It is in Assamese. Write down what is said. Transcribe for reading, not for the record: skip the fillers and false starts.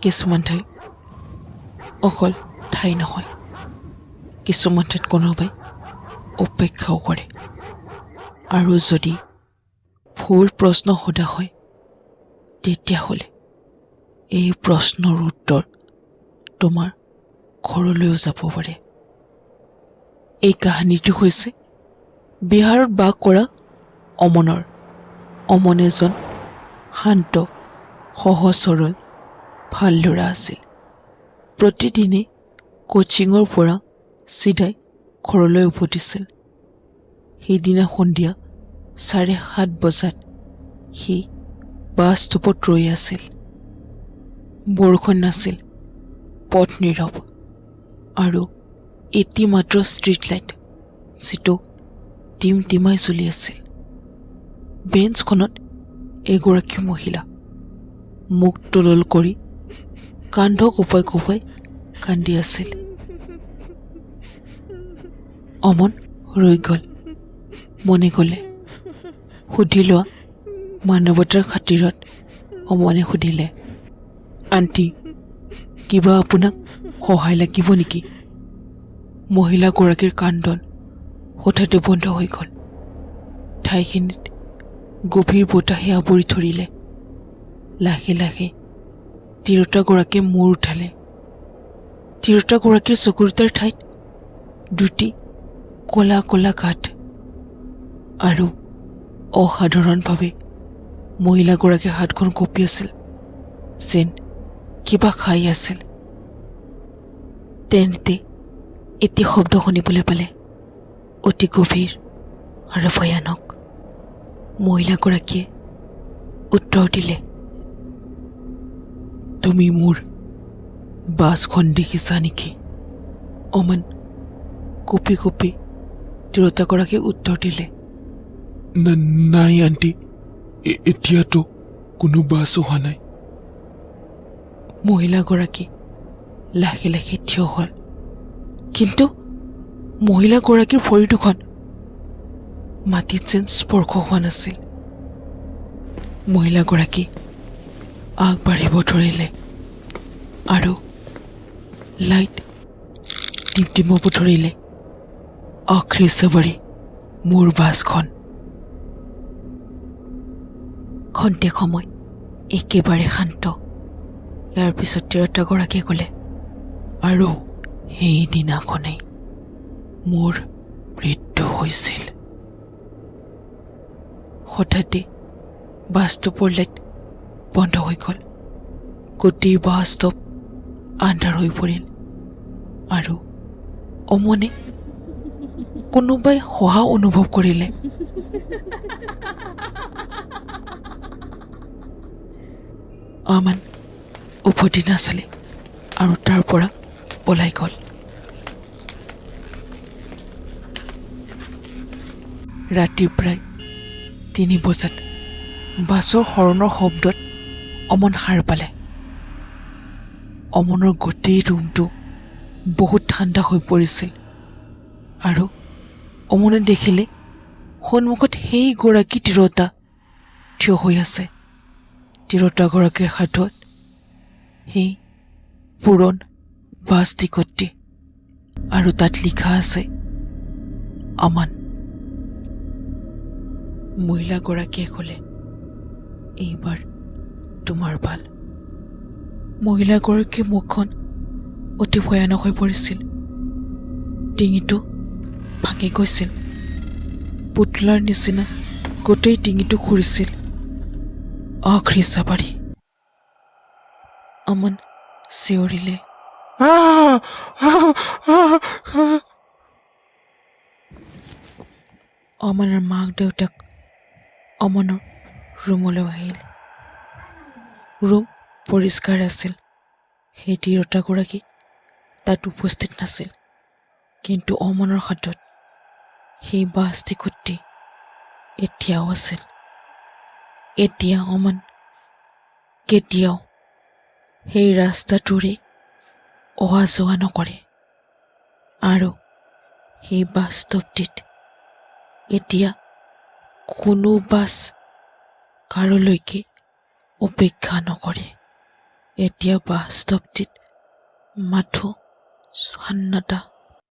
কিছুমান ঠাই অকল ঠাই নহয়, কিছুমান ঠাইত কোনোবাই অপেক্ষাও কৰে। আৰু যদি ভুল প্ৰশ্ন সোধা হয়, তেতিয়াহ'লে এই প্ৰশ্নৰ উত্তৰ তোমাৰ ঘৰলৈও যাব পাৰে। এই কাহিনীটো হৈছে বিহাৰত বাস কৰা অমনৰ। অমন এজন শান্ত, সহজ সৰল, ভাল ল'ৰা আছিল। প্ৰতিদিনে কোচিঙৰ পৰা চিধাই ঘৰলৈ উভতিছিল। সেইদিনা সন্ধিয়া 7:30 বজাত সি বাছ ষ্টপত ৰৈ আছিল। বৰষুণ নাছিল, পথ নীৰৱ আৰু এটি মাত্ৰ ষ্ট্ৰীট লাইট, যিটো টিমটিমাই জ্বলি আছিল। বেঞ্চখনত এগৰাকী মহিলা মুখ তলল কৰি কান্ধ কঁপাই কঁপাই কান্দি আছিল। অমন ৰৈ গ'ল। মনে ক'লে, সুধি লোৱা মানৱতাৰ খাতিৰত অমনে সুধিলে, আণ্টি, কিবা আপোনাক সহায় লাগিব নেকি? মহিলাগৰাকীৰ কান্দন হঠাতে বন্ধ হৈ গ'ল। ঠাইখিনিত গভীৰ বতাহে আৱৰি ধৰিলে। লাহে লাহে তিৰোতাগৰাকীয়ে মূৰ উঠালে। তিৰোতাগৰাকীৰ চকু দুটাৰ ঠাইত দুটি ক'লা ক'লা গাঁত আৰু অসাধাৰণভাৱে মহিলাগৰাকীৰ হাতখন কঁপি আছিল, যেন কিবা খাই আছিল। তেনেতে এটি শব্দ শুনিবলৈ পালে, অতি গভীৰ আৰু ভয়ানক। মহিলাগৰাকীয়ে উত্তৰ দিলে, তুমি মোৰ বাছখন দেখিছা নেকি? অমন কঁপি কঁপি তিৰোতাগৰাকীয়ে উত্তৰ দিলে, নাই আণ্টি, এতিয়াতো কোনো বাছ অহা নাই। মহিলাগৰাকী লাহে লাহে থিয় হ'ল, কিন্তু মহিলাগৰাকীৰ ভৰি দুখন মাটিত যেন স্পৰ্শ হোৱা নাছিল। মহিলাগৰাকী আগবাঢ়িব ধৰিলে আৰু লাইট টিমটিমাব ধৰিলে। আখৰি চাবাৰী মোৰ বাছখন। খন্তেক সময় একেবাৰে শান্ত। ইয়াৰ পিছত তিৰোতাগৰাকীয়ে ক'লে, আৰু সেইদিনাখনেই মোৰ মৃত্যু হৈছিল। হঠাতে বাছ ষ্টপৰ লাইট বন্ধ হৈ গ'ল। গোটেই বাছ ষ্টপ আন্ধাৰ হৈ পৰিল আৰু অমনে কোনোবাই সহা অনুভৱ কৰিলে। আমান উভতি নাচালে আৰু তাৰ পৰা পলাই গ'ল। ৰাতি প্ৰায় 3 বজাত বাছৰ হৰণৰ শব্দত অমন সাৰ পালে। অমনৰ গোটেই ৰুমটো বহুত ঠাণ্ডা হৈ পৰিছিল আৰু অমনে দেখিলে সন্মুখত সেইগৰাকী তিৰোতা থিয় হৈ আছে। তিৰোতাগৰাকীৰ হাতত সেই পুৰণ বাছ টিকটটি আৰু তাত লিখা আছে আমান। মহিলাগৰাকীয়ে ক'লে, এইবাৰ তোমাৰ ভাল। মহিলাগৰাকীৰ মুখখন অতি ভয়ানক হৈ পৰিছিল। ডিঙিটো ভাঙি গৈছিল, পুতলাৰ নিচিনা গোটেই ডিঙিটো ঘূৰিছিল। আখৰি চাবাৰী, অমন চিঞৰিলে। অমনৰ মাক দেউতাক অমনৰ ৰুমলৈ আহিল। ৰুম পৰিষ্কাৰ আছিল। সেই তিৰোতাগৰাকী তাত উপস্থিত নাছিল, কিন্তু অমনৰ হাতত সেই বাছ টিকটটি এতিয়াও আছিল। এতিয়া অমন কেতিয়াও সেই ৰাস্তাটোৰে অহা যোৱা নকৰে আৰু সেই বাছ ষ্টপটিত এতিয়া কোনো বাছ কাৰোলৈকে অপেক্ষা নকৰে। এতিয়া বাছ ষ্টপটিত মাথো সন্নাটা।